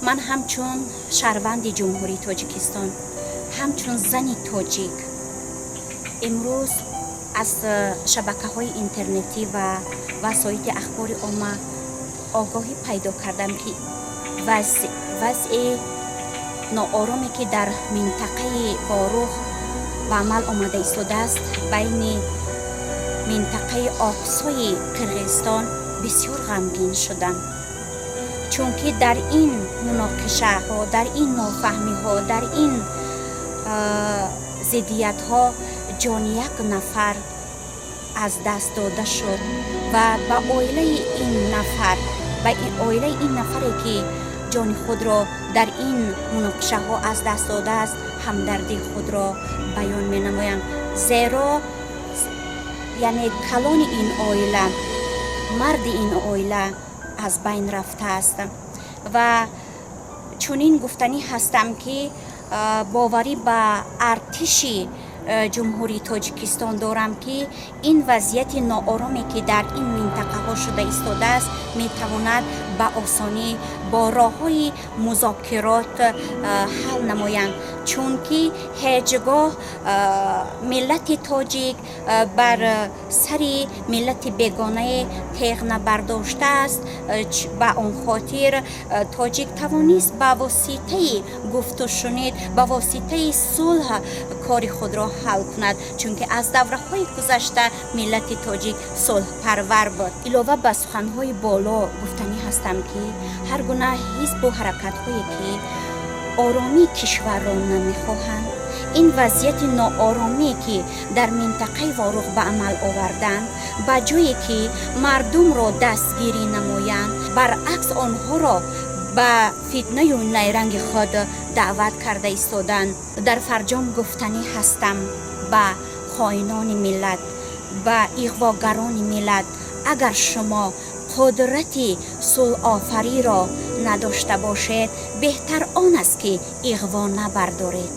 Ман ҳамчун шаҳрванди Ҷумҳурии Тоҷикистон, ҳамчун зани тоҷик имрӯз аз шабакаҳои интернетӣ ва васоити ахбори омма огоҳӣ пайдо кардам, ки вазъи ноороме, ки дар минтақаи Ворух ба амал омада истодааст, байни минтақаи Оқсои Қирғизистон, бисёр ғамгин шудам, чунки дар ин муноқишаҳо, дар ин нофаҳмиҳо, дар ин зиддиятҳо ҷони як нафар аз даст дода шуд ва ба оилаи ин нафар, ба оилаи ин нафаре, ки ҷони худро дар ин муноқишаҳо аз даст додааст, ҳамдардии худро баён менамоям, зеро яъне калони ин оила, марди ин оила аз байн рафтааст. Ва чунин гуфтанӣ ҳастам, ки боварӣ ба артиши Ҷумҳурии Тоҷикистон дорам, ки ин вазъияти ноороме, ки дар ин минтақаҳо шуда истодааст, метавонад ба осонӣ бо роҳҳои музокирот ҳал намоянд, чунки ҳеҷ гоҳ миллати тоҷик бар сари миллати бегонае теғ набардоштааст. Ба он хотир тоҷик тавонист ба воситаи гуфтушунид, ба воситаи сулҳ кори худро ҳал кунад, чунки аз давраҳои гузашта миллати тоҷик сулҳпарвар буд. Илова ба суханҳои боло, гуфтанӣ ҳастам, ки ҳар гуна ҳизбу ҳаракатҳое, ки оромии кишварро намехоҳанд, ин вазъияти нооромие, ки дар минтақаи Ворух ба амал оварданд, ба ҷое ки мардумро дастгирӣ намоянд, баръакс онҳоро ба фитнаю найранги худ даъват карда истоданд. Дар фарҷом гуфтанӣ ҳастам ба хоинони миллат, ба иғвогарони миллат: агар шумо қудрати сулҳофариро надошта бошед, беҳтар он аст, ки иғво набардоред.